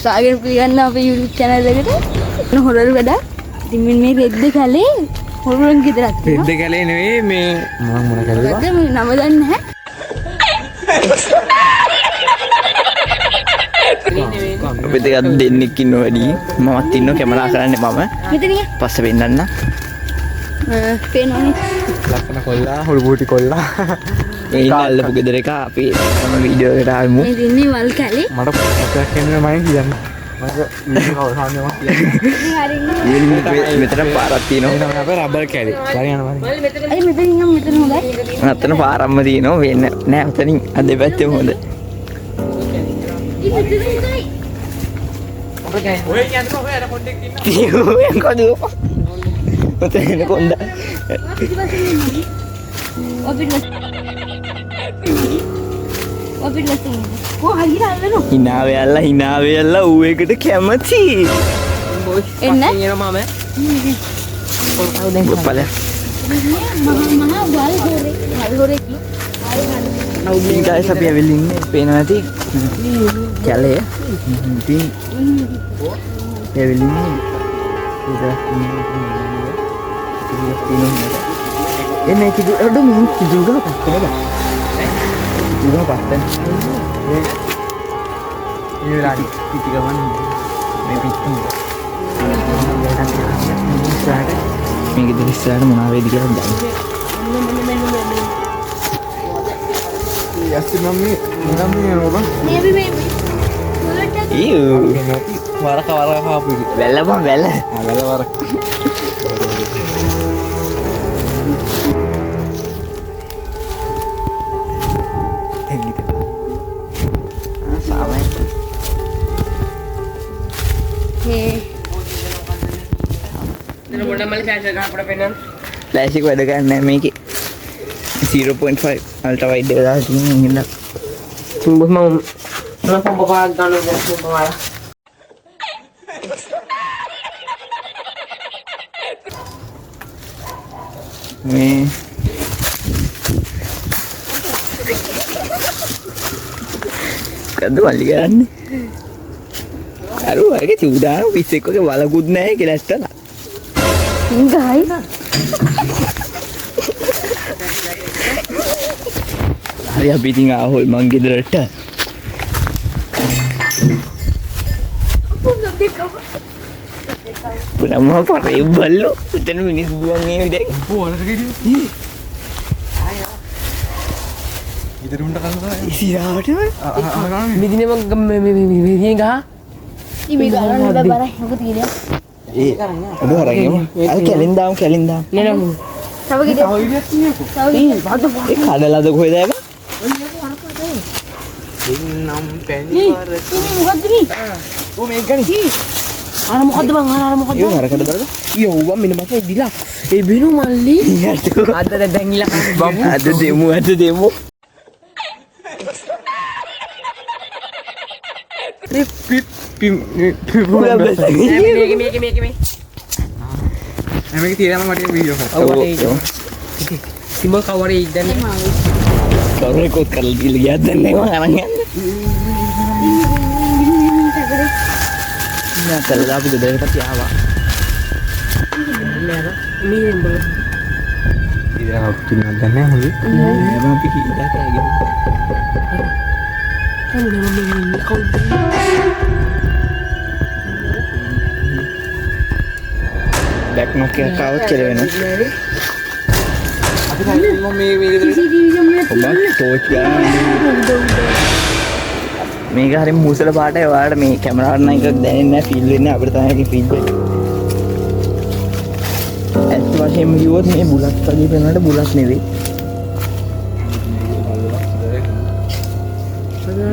සාගෙන පිළිගන්න අපේ YouTube channel එකට. හොරල් වැඩක්. ඉතින් මේ රෙද්ද කැලේ හොරුන් ගෙදරක් තියෙනවා. රෙද්ද කැලේ නෙවෙයි මේ මම මොන කැලේද? මොකද්ද මේ නම දන්නේ නැහැ. අපි දෙකක් දෙන්නෙක් ඉන්නවා වැඩි. මමත් ඉන්නවා කැමරා කරන්නේ මම. මෙතන ඉන්න. පස්සේ පෙන්නන්න. පේනවනේ. ලස්සන කොල්ලා හොරු බූටි කොල්ලා. මේ ඉන්න අල්ලපු ගෙදර එක අපි තම වීඩියෝ එකට ආවෙමු. මේ දින්නේ වල් කැලේ. මට මොකක් කියන්නේ මම කියන්නේ. මට වීඩියෝ අවසානයේ මම කියන්නේ. මෙතන පාරක් තියෙනවා. මේ තමයි අපේ රබර් කැලේ. හරි යනවා. අය මෙතන ඉන්න මෙතන හොඳයි. අතන පාරක්ම තියෙනවා. වෙන්න නෑ ඔතනින් අ දෙපැත්තෙම හොඳ. ඉතින් මෙතන හොඳයි. ඔය කියන්නේ ඔය අර පොඩ්ඩක් ඉන්න. යකෝ ඔතන එන කොණ්ඩ. පිටිපස්සෙන් ඉන්නේ. ඔය පිටිපස්සෙන්. ඔය පිටිපස්සෙන් ඉන්නේ. කො හරියට අල්ලනවා. hina වෙයල්ලා hina වෙයල්ලා ඌ එකට කැමති. එන්න. මම බපල. මහා මහා වල් හොරේ. වල් හොරේ ඉතින් ගයිස් අපි ඇවිල්ලා ඉන්නේ පේනවා ඇති කැලේ. ඉතින් අපි ඇවිල්ලා ඉන්නේ ඉතින් ඒ මේ කිදු අඩු මේ කිදු ගහ පස්සෙ නේද? කිදු ගහ පස්සෙ. මේ වෙලාවේ පිටි ගමන් මේ පිටු. මේ ගෙදර ඉස්සරහට මොනවා වේද කියලා දන්නේ. යස්ති මම මේ නිකන් මේ රොබන්. මේ අපි මේ ඊව් වරක වරක කාපු එක. වැල්ල බං වැල්ල. ආ වැල වරක. සාමයි. මේ පොඩ්ඩක් මල්ලි ෆ්ලෑෂ් එක ගහන්න පොඩ්ඩක් පෙන්නන්න. ෆ්ලෑෂ් එක වැඩ ගන්න නෑ මේකේ. 0.5 අල්ට්‍රා වයිඩ් එක දාලා තියෙන හින්දා. මම මම පොම්බ පාක් ගන්න ඕනේ පොම්බ පාක්. මේ මොකද්ද මල්ලි කරන්නේ? අර වගේ චූදාන පිස්සෙක් වගේ වලකුත් නෑ කියලා ඇත්තලා. ගයිස් හරි අපි ඉතින් ආවොල් මං ගෙදරට. පුරම පරේ බල්ලෝ උතන මිනිස් දුවන් එන්නේ දැන්. ඔය වලට ගිහින්. ගෙදර උන්ට කන්න තමයි. ඉසිරාවටම අර ගන්න. මෙදිනේ මං මේ මේ මේ මේ ගහ. ඉමි ගන්න බෑ බරයි. මොකද කියන්නේ? ඒ අඩු අරන් එමු. අර කැලෙන් දාමු කැලෙන් දාමු. නෑ නෑ. තව ගෙඩියක්. තව ගෙඩියක් තියෙනකෝ. තව ගෙඩියක්. ඒ කඩලාද කොහෙද ඇබ? දෙන්නම් පැණි වර. ඉමි මොකද්ද මේ? ඔව් මේක ගනි. අර මොකද්ද බං අර මොකද්ද? ඒ හරකට බලන්න. යෝ බං මෙන්න මට දිලා. ඒ බිනු මල්ලි. අද දැන් ඉලා අද දෙමු අද දෙමු. පිප් පිම් මේක මේක මේක මේ. මේක තියෙනවා මට වීඩියෝ එකක්. ඔව් මට සිම්බ කවරේ ඉදන්නේ. කවුරු රෙකෝඩ් කරලා දීලා ගියාද දන්නේ නැහැ මං අරන් යන්න. නෑ කළා දාපු ගෙදරට අපි ආවා. නෑ මේ බල. ඉතින් අපිට තුනක් දන්නේ නැහැ හොඳේ. නෑ බං අපි කීලා කෑගෙන. තමයි මම මේ කවුද? බැක් නොක් එකක් ආවොත් කියලා වෙනවා. අපි කලින් මම මේ මේ ගෙදරට CCTV camera ඔබ ටෝච් ගන්න. මේක හරිය මුසල පාටයි. ඔයාලට මේ කැමරාවට නම් එකක් දැනෙන්නේ නැහැ, ෆීල් වෙන්නේ නැහැ. අපිට තමයි ඒක ෆීල් වෙන්නේ. ඇත්ත වශයෙන්ම කිව්වොත් මේ බුලත් වගේ පේනවට බුලත් නෙවෙයි.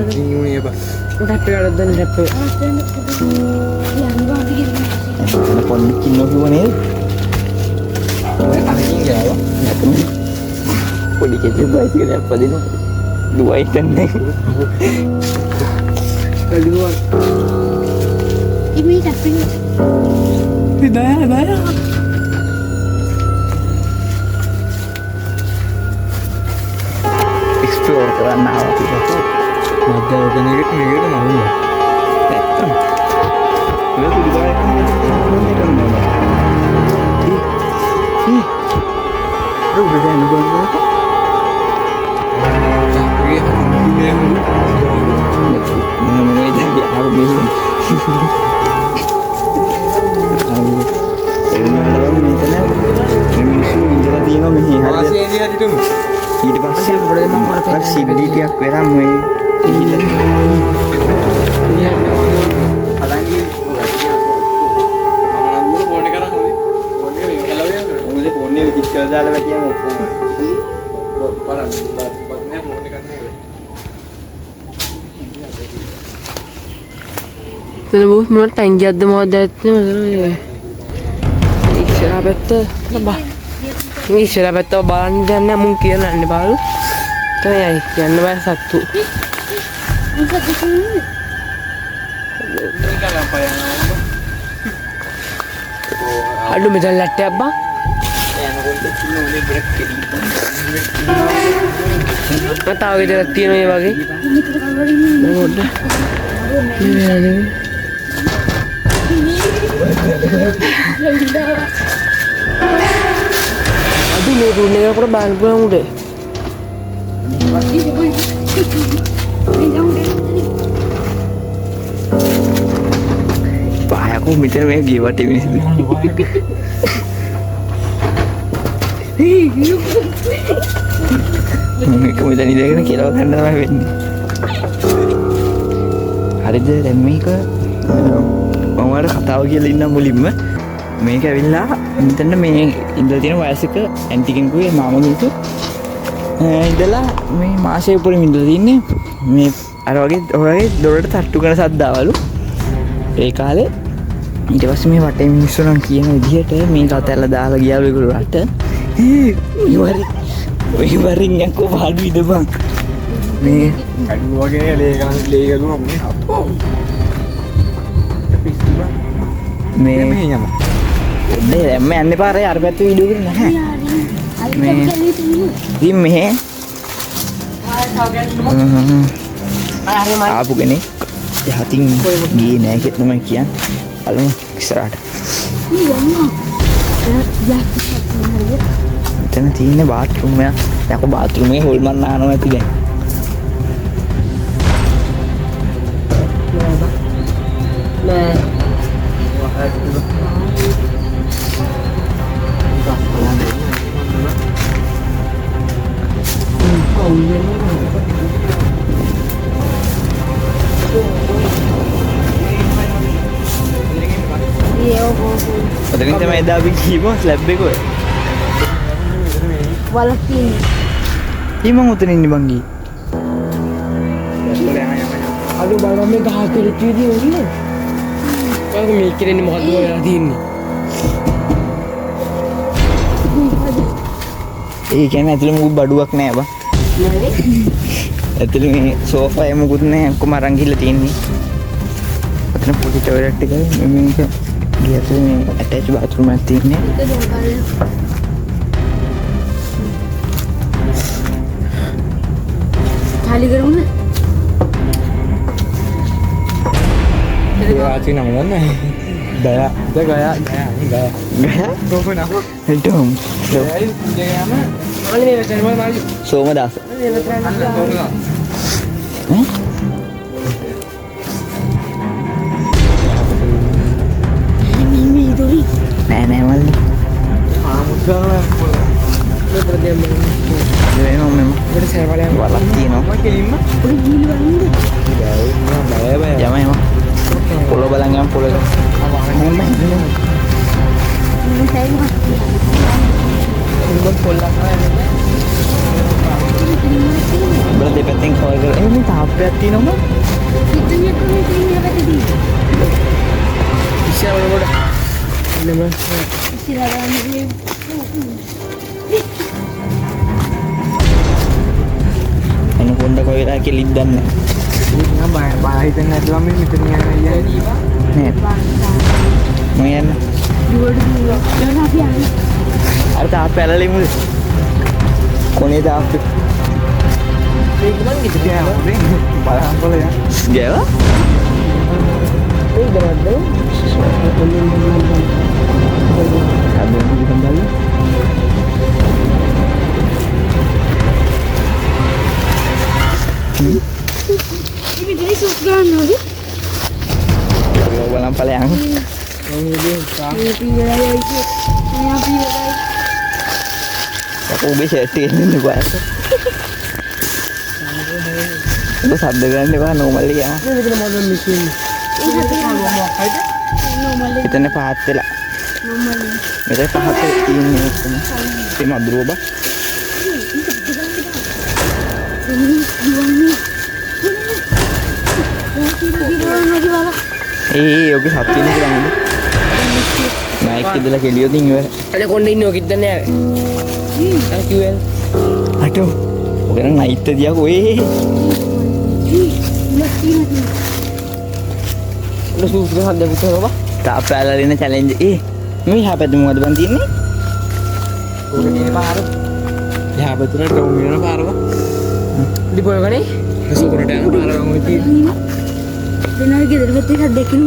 ඉතින් උනේ බස්. ටැප් එක අරන් දෙන්න ටැප් එක. යන්න අපි ගෙදර. එතන පොඩ්ඩක් ඉන්නවා කිව්ව නේද? අරකින් ගාවා. නැත්නම් පොඩි කෙල්ලෙක් බයිසිකලයක් පදිනවා. දුවයි හිටන්නේ. කළුවා. ඉමි ටැප් එක. දයා දයා. එක්ස්ප්ලෝර් කරන්න ආවා. මද්ද ඔතන එකට මේකට මම. නැත්තම් මේ කුඩු ගායක් කරනවා. ඒ ඒ උඩට යන්න බලන්න. මම මේ දැන් ආව මේ මෙතන මිනිස්සු ඉඳලා තියෙනවා මෙහි. හරිද? ඊට පස්සේ අර සිද්ධි ටිකක් වෙලා මේ ගිහිල්ලා මොකද ෆෝන් එක විචිත් කරලා දාලා වැටියම ඔක්කොම. එතන බොස් මොන ටැංකියක්ද මොකක්ද ඇත්තේ මෙතන මේ ඉස්සරහ පැත්ත බා මේ ඉස්සරහ පැත්ත බලන්න දෙයක් නෑ මුන් කියලා යන්න බාලු. එතන යයි කියන්න බෑ සත්තු. අඩු මෙතන ලැට්ටයක් බා. මම තව ගෙදරක් තියෙනවා ඒ වගේ. පොඩ්ඩක්. මේ නෙවෙයි. අඩු මේ රුන් එක පොඩ බලන්න පුළුවන් උඩ. පායකෝ මෙතන මේ ගේ වටේ මිනිස්සු. මේක මෙතන ඉඳගෙන කෙලව ගන්න තමයි වෙන්නේ. හරිද? දැන් මේක මම ඔයාලට කතාව කියලා ඉන්නම් මුලින්ම. මේක ඇවිල්ලා මෙතන මේ ඉඳලා තියෙන වයසක ඇන්ටි කෙනෙකුගේ මාමා කෙනෙකු ඉඳලා මේ මාසෙ උපරිම ඉඳලා තින්නේ. මේ අර වගේ ඔය වගේ දොරට තට්ටු කරන සද්ද ආවලු ඒ කාලේ. ඊට පස්සේ මේ වටේ මිනිස්සු නම් කියන විදිහට මේක අතැල්ලා දාලා ගියාලු ඒගොල්ලෝ රට. ඔය වරින් යකෝ පාඩු ඉදපන්. මේ අඩු වගේ ලේ ගන්න ලේ ගලුවා මේ අප්පෝ. පිස්සු බං. මේ මෙහෙ යම. මේ දැම්ම යන්න එපා අර අර පැත්තේ වීඩියෝ කරේ නැහැ. මේ ඉතින් මෙහෙ ආපු කෙනෙක් යහතින් ගියේ නෑ කියලා තමයි කියන්නේ. බලමු ඉස්සරහට. මෙතන තියෙන බාත්රූම් එක. යකෝ බාත්රූම් එකේ හොල්මන් නානවා ඇති දැන්. නෑ. ඔතනින් තමයි එදා අපි ගිහින් ස්ලැබ් එක ඔය. වලක් තියෙන්නේ. ඊ මං ඔතන ඉන්නේ බං ගියේ. අඩු බලන්න මේ ගහ කෙලිච්ච විදිය ඔන්න. ඔයාලා මේ කෙරෙන්නේ මොකද්ද ඔයාලා තියෙන්නේ? ඒ කියන්නේ ඇතුලේ මොකුත් බඩුවක් නෑ බං. ඇතුලේ මේ සෝෆා එක මොකුත් නෑ ඔක්කොම අරන් ගිහලා තියෙන්නේ. ඔතන පොඩි ටොයිලට් එකයි මේක ගිය ඇතුලේ මේ ඇටච් බාත්රූම් එකක් තියෙන්නේ. ખાલી કરવું ને ආචි නම දන්නේ දයා ද ගයා ගයා නේ ගයා ගයා කොහොම නම හිටම් ගයයි ගයාම මල්ලි මේ වෙතන මල්ලි සෝමදාස මේ වෙතන කොහොමද ඈ මේ දොරි නෑ නෑ මල්ලි ආ මුද්දාලා මේ පොඩ දෙයක් මේ මම පොඩ සෑවලයක් වලක් තියෙනවා මම කෙලින්ම පොඩි ගිහින් බලන්නද බෑ බෑ යම යම පොළොව බලන් යමු පොළොව නෑ බෑ මේ සයින් උඹ පොල්ලක් නෑ උඹලා දෙපැත්තෙන් කවර් කරලා ඒ මේ තාප්පයක් තියෙනවා පිටුනිය කොහේ තියෙන්නේ පැත්තේ ඉස්සර වල පොඩ නම ඉස්සරහ ගන්න එන කොණ්ඩ කොයි වෙලාවක කෙලින් දන්නේ නෑ බය බය හිතෙන් නැතුව මේ මෙතන යන්න අයියා නෑ මම යන්න දුවට දුව යන අපි යන්න අර තාප්පය අල්ලලා ඉමුද කොනේ තාප්පේ මේක මං ගිහින් ගෑ බලන්න පොළ යන්න ගෑවා වෙයිද මද්ද? සද්ද නිකන් බලන්න. ඉතින් දෙයි සූස් ගන්න ඕනේ. බලන් ඵලයන්. මේ අපි ඉවරයි අයියේ. මේ අපි ඉවරයි. යකෝ උගේ ෂර්ට් එක එන්න බෑ. ඔබ සද්ද කරන්න එපා නෝමල් එක යනවා. මෙතන මොකද මිසින්? නෝමල් එතන පහත් වෙලා. නෝමල්. මෙතන පහත තියෙන්නේ ඔක්කොම. ඒ මදුරුව බා. ඒ ඔගේ සත්තු ඉන්න කියලා නේද? මයික් ඉදලා කෙලියොත් ඉන් ඉවර. අනේ කොණ්ඩේ ඉන්නේ ඔක ඉද්දන්නේ නෑ. අර කිව්වේ. අටෝ. ඔක නම් නයිට් දියා කොේ. ඔන්න සූස් ගහන්න දෙන්න බා. තාප්පෑලා දෙන චැලෙන්ජ්. ඒ මේ එහා පැත්තේ මොකද බං තියෙන්නේ? ඔක තියෙන පාර. එහා පැත්තට ඩවුන් වෙන පාර බං. ඩිපෝ එකනේ. සුකුරට යන පාර බං ඔය තියෙන්නේ. වෙනවගේ ගෙදර පැත්තේ එකක් දැකිනු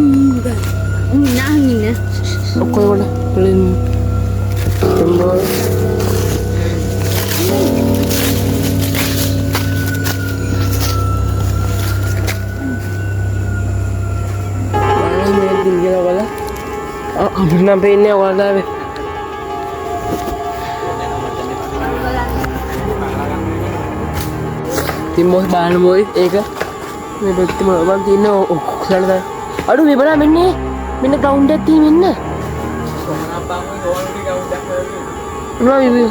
උන් නාහන් ඉන්න. ඔක්කොම කොණ්ඩ. පොලින්. තම්බෝ. අපිට නම් පේන්නේ ඔයාලා ආවේ. ඉතින් මොස් බලන්න බොයි ඒක මේ පැත්තේ මොනවද බං තියෙන්නේ ඔක්කොම තමයි. අඩු මේ බලන්න මෙන්න මෙන්න ග්‍රවුන්ඩ් එකක් තියෙන මෙන්න. මොනවා මේ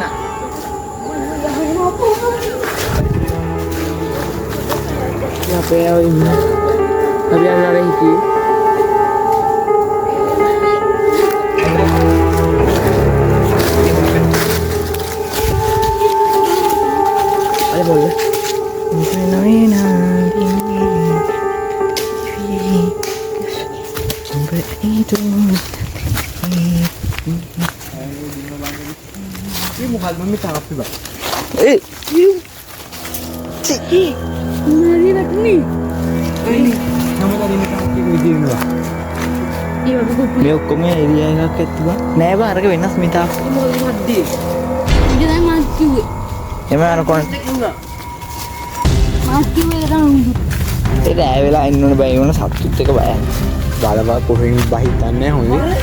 අපේ ආව ඉන්න. අපි යන්න අර හිටියේ. අර බොල්ල. මේ මොකද්ද මේ තාප්පි බං? ඒ මොනවද වැටුනේ? නම දන්නේ තාප්පි එක විදිහට නවා. ඒ වගේ කුප්පු. මේ ඔක්කොම ඒරියා එකක් ඇත්ත බං. නෑ බං අරක වෙනස් මේ තාප්පි. මොකද මද්දේ? ඒක තමයි මාත් කිව්වේ. එම අර කොන මාත් කිව්වේ ඒක තමයි උඹ. ඒ රෑ වෙලා ඉන්න ඕන බෑ. ඒ වුණ සත්තුත් එක බයයි. බලපන් කොහෙන් බහිතන්නේ හොඳේ.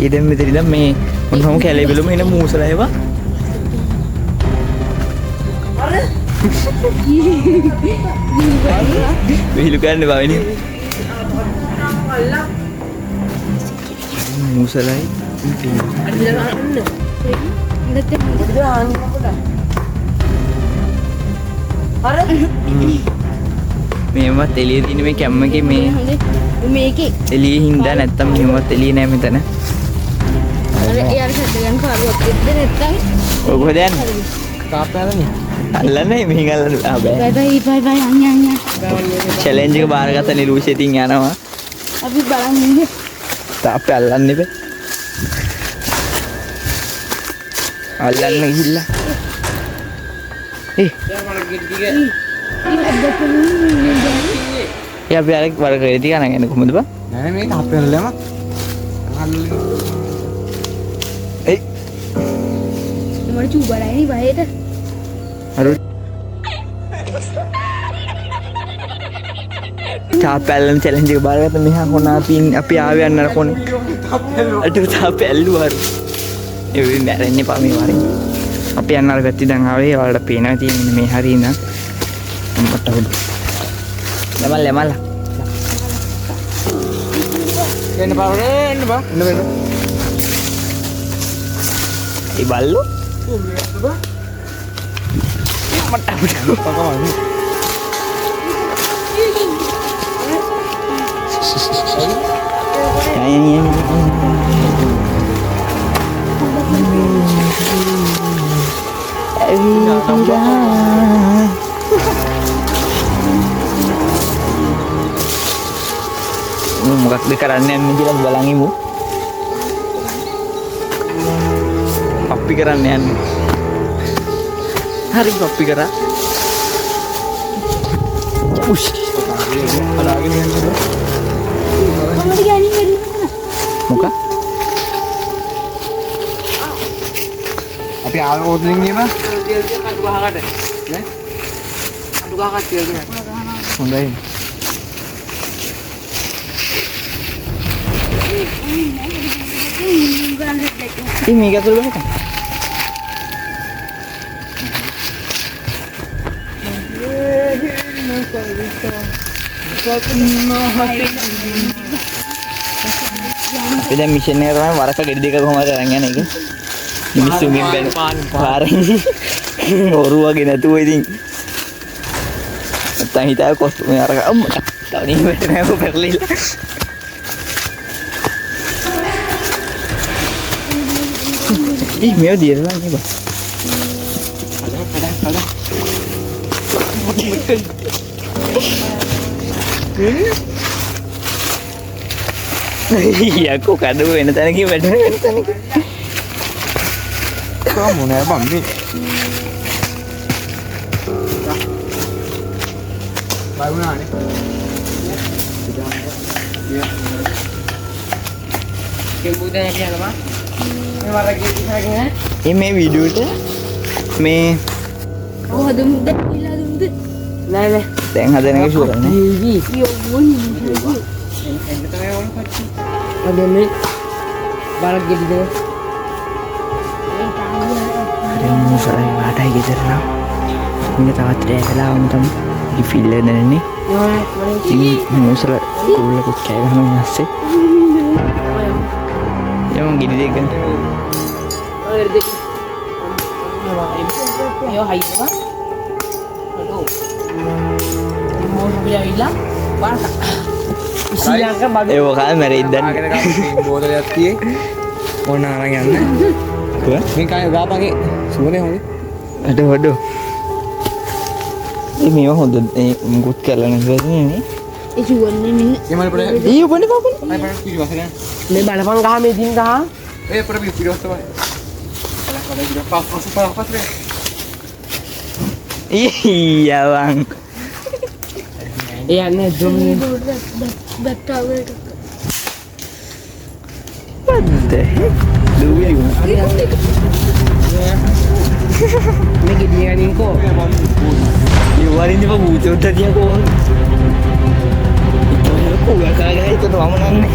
ඒ දැන් මෙතන ඉඳන් මේ මොනවම කැලේ බැලුම එන මූසලා ඒවා. විහිළු කරන්න බා වෙන්නේ. මූසලයි මේවත් එළිය තියෙන මේ කැම් එකේ මේ මේකේ එළියේ හින්දා නැත්තම් මෙහෙමවත් එළිය නෑ මෙතන. අර ඒ අර සද්ද ගන්න පාරුවක් එද්ද නැත්තම් ඔය කොහෙද යන්නේ? තාප්පි අල්ලන්නේ. අල්ලන්නේ මෙහෙන් අල්ලන්න ආ බෑ. බයි බයි බයි බයි අන් අන් අන්. චැලෙන්ජ් එක බාරගත්ත නිලූෂ ඉතින් යනවා. අපි බලන් ඉන්නේ. තාප්පි අල්ලන්න එපා. අල්ලන්න ගිහිල්ලා. ඒ ඒ අපි අර වර කරේ ටික අරන් යන්නේ කොහොමද බං? නෑ නෑ මේ තාප්පි අල්ලලම. ඒ මට චූ බලයි නේ බයට. අර තාප්පි අල්ලන චැලෙන්ජ් එක බාරගත්ත මෙහා කොන අපි අපි ආවේ යන්න අර කොනේ. අර තාප්පි ඇල්ලුවා අර. ඒ වෙ මැරෙන්න එපා මේ වරෙන්. අපි යන්න අර පැත්තේ දැන් ආවේ ඔයාලට පේනවා තියෙන්නේ මේ හරිය ඉඳන්. මට හොඳ. ලමල් ලමල්. එන්න බා එන්න බා එන්න එන්න. ඒ බල්ලෝ මට අපිට පකවන්නේ. යන් යන් මොකක්ද කරන්න යන්නේ කියලා බලන් ඉමු. පප්පි කරන්න යන්නේ. හරි පප්පි කරා. උෂ් හදාගෙන යන්න. කොහොමද ගෑනින් වෙන්නේ? මොකක්? අපි ආව කොතනින් ගියේ බං? කටු ගහකට. නේ? කටු ගහකට තියලා. හොඳයි. ඉතින් මේක ඇතුළේ බලන්න. අපි දැන් මිෂන් එක තමයි වරක ගෙඩි දෙක කොහමද අරන් යන එක. මිනිස්සුන්ගෙන් බැන පාරෙන් හොරු වගේ නැතුව ඉතින් නැත්තම් හිතාවේ කොස් මේ අර අම්මා තව නින් වැටෙනවා කො පෙරලිලා. ඊ මේව දියරලා නේ බං. යකෝ කඩුව වෙන තැනකින් වැටෙන වෙන තැනකින්. කොහොම නෑ බං මේ. බය වුණානේ. කෙම්බුද නැහැ කියලා බං. මේ වරගේ ඉස්සරගෙන ඒ මේ වීඩියෝ එකට මේ ඔව් හදමුද කියලා හදමුද? නෑ නෑ. දැන් හදන එක ෂුවර් නේ. යෝ මොන්නේ. එන්න තමයි ඕන කට්ටිය. අද මේ වරක් ගෙඩි දෙක. හරි මුසලයි වාටයි ගෙදර නම්. මේක තවත් රෑ වෙලාවම තමයි ඉතින් ෆීල් එක දැනෙන්නේ. ඉතින් මුසල කුරුල්ලෙකුත් කෑ ගහනවා ඊපස්සේ. යමු ගෙඩි දෙක ගන්න. ඔය දෙක. යෝ හයි බං. අඩෝ. මොන පිළිවිලා වරක. ශ්‍රී ලංකා බඩු. ඒ මොකද මැරෙයිද දන්නේ. ආගෙන ගන්න බෝතලයක් තියෙයි. ඕන අරන් යන්න. කොහේ? මේ කාය ගාපන් ඒ සුවඳේ හොඳේ. අඩෝ අඩෝ. ඒ මේවා හොඳ ඒ මුකුත් කරලා නැතුව නේ. ඒ ජුවන්නේ මෙන්න. ඒ මල පොඩ ඊ උපන්නේ පාපන්නේ. අය පොඩ පිටිපස්ස ගන්න. මේ බලපන් ගහ මේ දින් ගහ. ඒ පොඩ පිටිපස්ස බලන්න. බලන්න පිටිපස්ස පස්ස පස්ස පස්ස. ඊ යවන්. ඒ යන්නේ දුම්. බැට්ටාව එක. What the heck? දුවිලි වුණා. මේ ගෙඩිය ගනින්කෝ. ඒ වරින් ඉපා භූතයොත් තියා කොහොමද? ඉතින් කොහොමද කාගෙන හිටන වමනන්නේ?